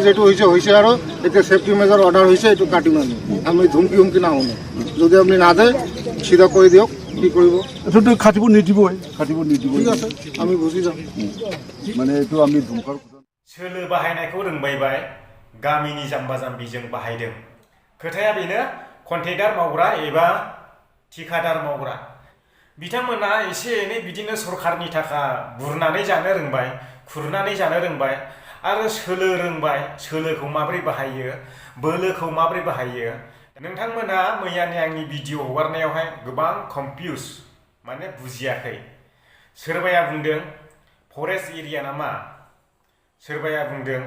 যেটু হয়েছে আরো এতে সেফটি মেজার অর্ডার হয়েছে একটু কাটি মানে আমি ধুমকি না হনে যদি আপনি না দেয় সিধা করে দিয়ক কি করব এইটো খাটিব নিদিব ঠিক আছে আমি বুঝি যাম মানে এইটো আমি ধুমকাৰ सोलो बाहायनायखौ रोंबायबाय गामिनि जाम्बा जाम्बिजों बाहायदों खोथाया बेनो कन्ट्रेक्टार मावग्रा एबा ठिकादार मावग्रा बिथांमोना एसे एनै बिदिनो सरखारनि थाखा बुरनानै जानो रोंबाय खुरनानै जानो रोंबाय आरो सोलो रोंबाय सोलोखौ माबोरै बाहायो बोलोखौ माबोरै बाहायो नोंथांमोना मैयानि आंनि भिडिअ हगारनायावहाय गोबां कनफ्यूज माने बुजियाखै सोरबाया बुंदों फरेस्ट एरिया नामा सोरबाया बुंदों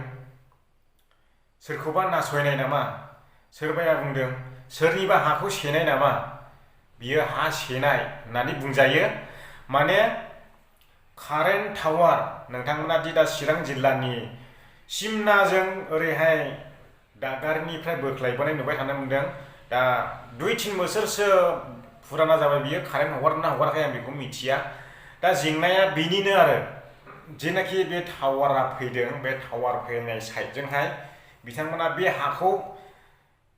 सोरखौबा नासयनाय नामा सोरबाया बुंदों सोरनिबा हाखौ सेनाय नामा बियो हा सेनाय होननानै बुंजायो माने कारेन्ट टावार नोंथांमोना दि दा चिरां जिल्लानि सिमनाजों ओरैहाय दागारनिफ्राय बोख्लायबोनाय नुबाय थानो मोनदों दा 2-3 बोसोरसो फुराना जाबाय बियो कारेन्ट हगारना हगाराखै आं बेखौ मिथिया दा जेंनाया बेनिनो आरो जेनाखि बे टावारा फैदों बे टावार फैनाय साइडजोंहाय बिथांमोना बे हाखौ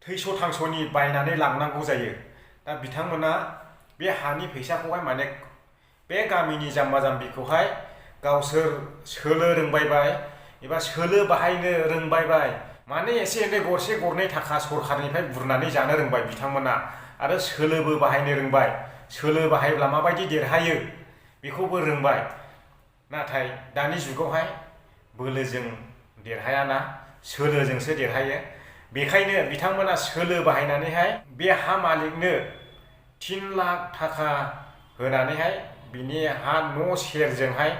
थैस' थांस'नि बायनानै लांनांगौ जायो दा बिथांमोना बे हानि फैसाखौहाय माने बे गामिनि जाम्बा जाम्बिखौहाय गावसोर सोलो रोंबायबाय एबा सोलो बाहायनो रोंबायबाय माने एसे एनै गरसे गरनै थाखा सरखारनिफ्राय बुरनानै जानो रोंबाय बिथांमोना आरो सोलोबो बाहायनो रोंबाय सोलो बाहायब्ला माबायदि देरहायो बेखौबो रोंबाय नाथाय दानि जुगावहाय बोलोजों देरहायाना सोलोजोंसो देरहायो बेखायनो बिथांमोना सोलो बाहायनानैहाय बे हा मालिकनो 3 लाख थाखा होनानैहाय बिनि हा न' सेरजोंहाय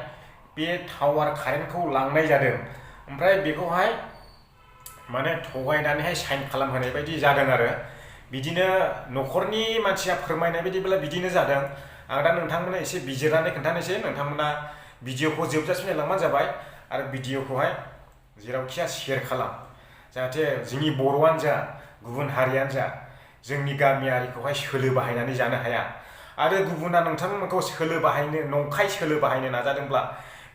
बे टावार कारेन्टखौ लांनाय जादों ओमफ्राय बेखौहाय माने थगायनानैहाय साइन खालामहोनाय बायदि जादों आरो बिदिनो न'खरनि मानसिया फोरमायनाय बायदिब्ला बिदिनो जादों आं दा नोंथांमोननो एसे बिजिरनानै खोन्थानोसै नोंथांमोना भिडिअखौ जोबजासिम नायलांबानो जाबाय आरो भिडिअखौहाय जेरावखिया शेयार खालाम जाहाथे जोंनि बर'आनो जा गुबुन हारियानो जा जोंनि गामियारिखौहाय सोलो बाहायनानै जानो हाया आरो गुबुना नोंथांमोनखौ सोलो बाहायनो नंखाय सोलो बाहायनो नाजादोंब्ला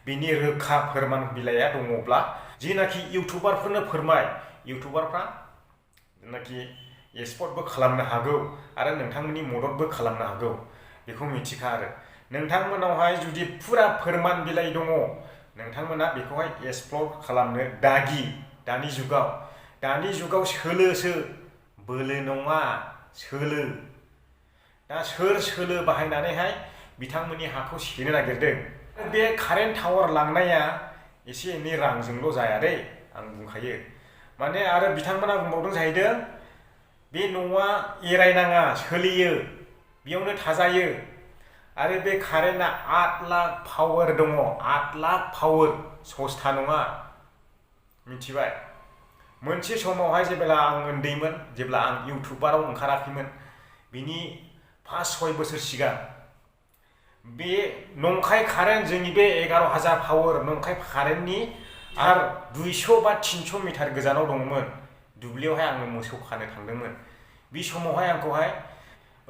बिनि रोखा फोरमान बिलाइया दङब्ला जेनाखि इउटुबारफोरनो फोरमाय इउटुबारफ्रा जेनाखि एक्सपर्टबो खालामनो हागौ आरो नोंथांमोननि मददबो खालामनो हागौ बेखौ मिथिखा आरो नोंथांमोनावहाय जुदि फुरा फोरमान बिलाइ दङ नोंथांमोना बेखौहाय एक्सप्ल'र खालामनो दागि दानि जुगाव सोलोसो बोलो नङा सोलो दा सोर सोलो बाहायनानैहाय बिथांमोननि हाखौ सेनो नागिरदों बे कारेन्ट टावार लांनाया एसे एनै रांजोंल' जाया दै आं बुंखायो माने आरो बिथांमोना बुंबावदों जाहैदों बे न'आ एरायनाङा सोलियो बेयावनो थाजायो आरो बे कारेन्टआ 8 लाख पावार दङ 8 लाख पावार सस्ता नङा मिथिबाय मोनसे समावहाय जेब्ला आं उन्दैमोन जेब्ला आं इउटुबाराव ओंखाराखैमोन बिनि 5-6 बोसोर सिगां बे नंखाय कारेन्ट जोंनि बे 11,000 पावार नंखाय कारेन्टनि आरो 200 बा 300 मिटार गोजानाव दंमोन दुब्लियावहाय आङो मोसौ खानो थांदोंमोन बे समावहाय आंखौहाय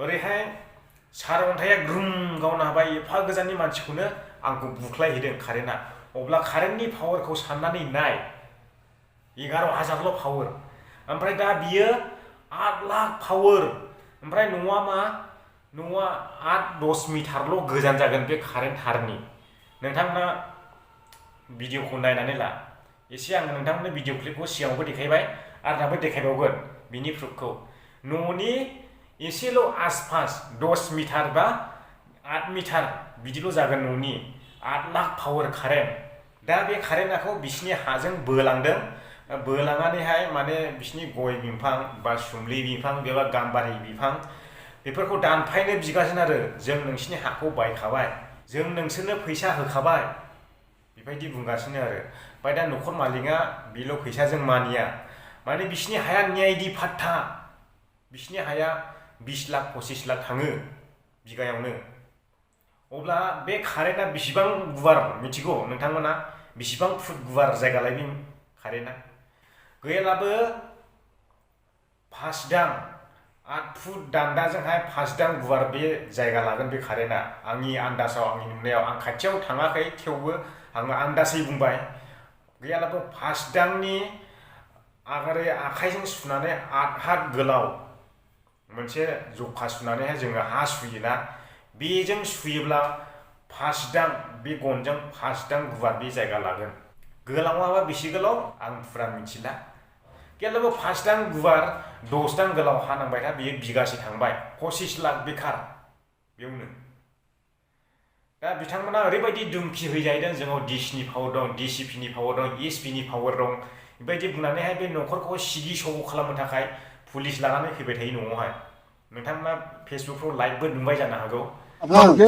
ओरैहाय सारअन्थाइया ग्रुम गावना होबाय एफा गोजाननि मानसिखौनो आंखौ बुख्लायहैदों कारेन्टआ अब्ला कारेन्टनि पावारखौ साननानै नाय 11,000ल' पावार ओमफ्राय दा बियो 8 लाख पावार ओमफ्राय न'आ 8-10 मिटारल' गोजान जागोन बे कारेन्ट थारनि नोंथांमोना भिडिअखौ नायनानै ला एसे आं नोंथांमोननो भिडिअ क्लिपखौ सिगाङावबो देखायबाय आरो दाबो देखायबावगोन बिनि प्रुफखौ न'नि एसेल' आसपास 10 मिटार बा 8 मिटार बिदिल' जागोन न'नि 8 लाख पावार कारेन्ट दा बे कारेन्टखौ बिसिनि हाजों बोलांदों बोलांनानैहाय माने बिसिनि गय बिफां बा सुमलि बिफां एबा गाम्बारि बिफां बेफोरखौ दानफायनो बिगासिनो आरो जों नोंसिनि हाखौ बायखाबाय जों नोंसोरनो फैसा होखाबाय बेबायदि बुंगासिनो आरो ओमफ्राय दा न'खर मालिकआ बेल' फैसाजों मानिया माने बिसिनि हाया न्यायदि फाट्टा बिसिनि हाया 20 लाख 25 लाख थाङो बिगायावनो अब्ला बे कारेन्टआ बेसेबां गुवार मिथिगौ नोंथांमोना बेसेबां फुट गुवार जायगा लायो बे कारेन्टआ गैयाब्लाबो 5 दां 8 फुट दान्दाजोंहाय 5 दां गुवार बे जायगा लागोन बे कारेन्टआ आंनि आन्दाजाव आंनि नुनायाव आं खाथियाव थाङाखै थेवबो आङो आन्दाजै बुंबाय गैयाब्लाबो 5 दांनि आगारै आखाइजों सुनानै हात गोलाव मोनसे जखा सुनानैहाय जोङो हा सुयोना बेजों सुयोब्ला फासदां बे गनजों फासदां गुवार बे जायगा लागोन गोलावाबा बेसे गोलाव आं फुरा मिथिला गेलाबो फासदां गुवार 10 दां गोलाव हा नांबाय था बेयो बिगासे थांबाय 25 लाख बेखार बेयावनो दा बिथांमोना ओरैबायदि दुमखि होजाहैदों जोंनाव डिसिनि पावार दं डिसिपिनि पावार दं एसपिनि पावार दं बेबायदि बुंनानैहाय बे न'खरखौ सिगि सग' खालामनो थाखाय पुलिस लानानै फैबाय थायो न'आवहाय नोंथांमोना फेसबुकफ्राव लाइभबो नुबाय जानो हागौ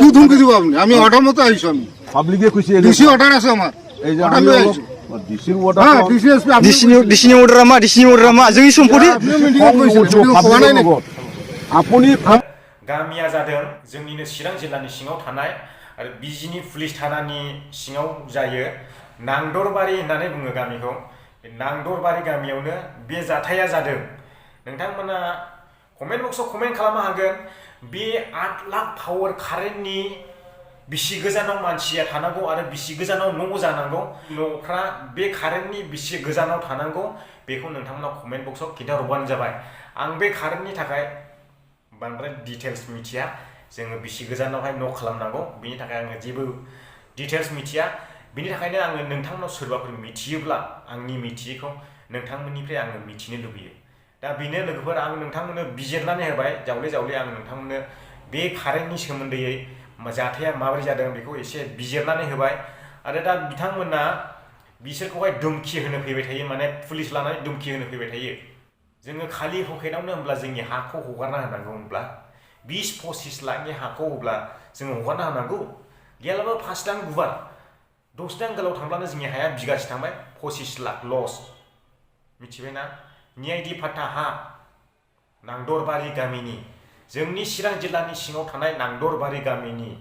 কি ধমকি দিব আপনি আমি অর্ডার মতো আইছো আমি পাবলিকে কইছে ডিসি অর্ডার আছে আমার এই যে অর্ডার আমি লই আইছো ডিসির অর্ডার হ্যাঁ ডিসি এসপি আপনি ডিসিনি অর্ডার मा जोंनि सम्पति আপনি মিটিং কইছেন ভিডিও খোয়ানাই নাকি আপনি गामिया जादों जोंनिनो चिरां जिल्लानि सिङाव थानाय आरो बिजिनि पुलिस थानानि सिङाव जायो नांदरबारि होननानै बुङो गामिखौ बे नांदरबारि गामियावनो बे जाथाया जादों नोंथांमोना कमेन्ट बक्सआव कमेन्ट खालामनो हागोन बे 8 लाख पावार कारेन्टनि बिसि गोजानाव मानसिया थानांगौ आरो बिसि गोजानाव न' जानांगौ न'फ्रा बे कारेन्टनि बिसि गोजानाव थानांगौ बेखौ नोंथांमोना कमेन्ट बक्सआव खिन्थाहरबानो जाबाय आं बे कारेन्टनि थाखाय बांद्राय डिटेल्स मिथिया जोङो बिसि गोजानावहाय न' खालामनांगौ बिनि थाखाय आङो जेबो डिटेल्स मिथिया बिनि थाखायनो आङो नोंथांनाव सोरबाफोर मिथियोब्ला आंनि मिथियैखौ नोंथांमोननिफ्राय आङो मिथिनो लुबैयो दा बेनो लोगोफोर आं नोंथांमोननो बिजिरनानै होबाय जावले जावले आं नोंथांमोननो बे कारेन्टनि सोमोन्दैयै जाथाया माबोरै जादों बेखौ एसे बिजिरनानै होबाय आरो दा बिथांमोना बिसोरखौहाय दुमखि होनो फैबाय थायो माने पुलिस लानानै दुमखि होनो फैबाय थायो जोङो खालि पकेटावनो होनब्ला जोंनि हाखौ हगारना होनांगौ होनब्ला 20-25 लाखनि हाखौ होब्ला जोङो हगारना होनांगौ गैयालाबो 5 दां गुवार 10 दां गोलाव थांब्लानो जोंनि हाया बिगासे थांबाय 25 लाख लस मिथिबायना निआइडि फाटा हा नांदरबारि गामिनि जोंनि चिरां जिल्लानि सिङाव थानाय नांदरबारि गामिनि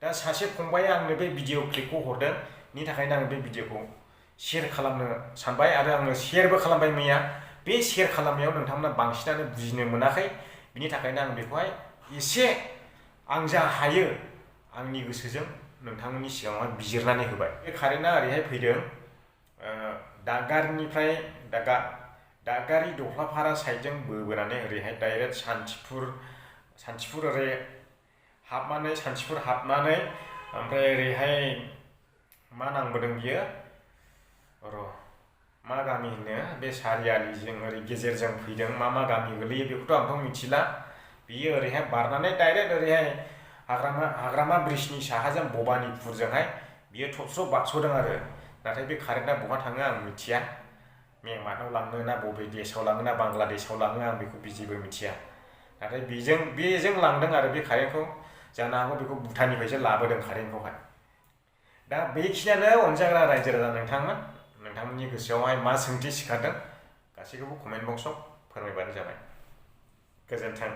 दा सासे फंबाया आंनो बे भिडिअ क्लिपखौ हरदों नि थाखायनो आं बे भिडिअखौ शेयार खालामनो सानबाय आरो आङो शेयारबो खालामबाय मैया बे शेयार खालामनायाव नोंथांमोना बांसिनानो बुजिनो मोनाखै बिनि थाखायनो आं बेखौहाय एसे आं जा हायो आंनि गोसोजों नोंथांमोननि सिगाङावहाय बिजिरनानै होबाय बे कारेन्टआ ओरैहाय फैदों दादगारिनिफ्राय दादगारि दख्लाफारा साइडजों बोबोनानै ओरैहाय डाइरेक्ट सान्थिफुर ओरै हाबनानै सान्थिफुर हाबनानै ओमफ्राय ओरैहाय मा नांबोदों बियो र' मा गामि होनो बे सारियालिजों ओरै गेजेरजों फैदों मा गामि गोलैयो बेखौथ' आंथ' मिथिला बियो ओरैहाय बारनानै डाइरेक्ट ओरैहाय हाग्रामा ब्रिजनि साहाजों भबानिपुरजोंहाय बियो थबस्र' बारस'दों आरो नाथाय बे कारेन्टआ बहा थाङो आं मिथिया मेमानाव लाङो ना बबे देशआव लाङो ना बांलादेशआव लाङो आं बेखौ जेबो मिथिया नाथाय बेजों लांदों आरो बे कारेन्टखौ जानो हागौ बेखौ भुटाननिफ्रायसो लाबोदों कारेन्टखौहाय दा बेखिनियानो अनजाग्रा रायजो राजा नोंथांमोननि गोसोआवहाय मा सोंथि सिखारदों गासैखौबो कमेन्ट बक्सआव फोरमायबानो जाबाय गोजोन्थों।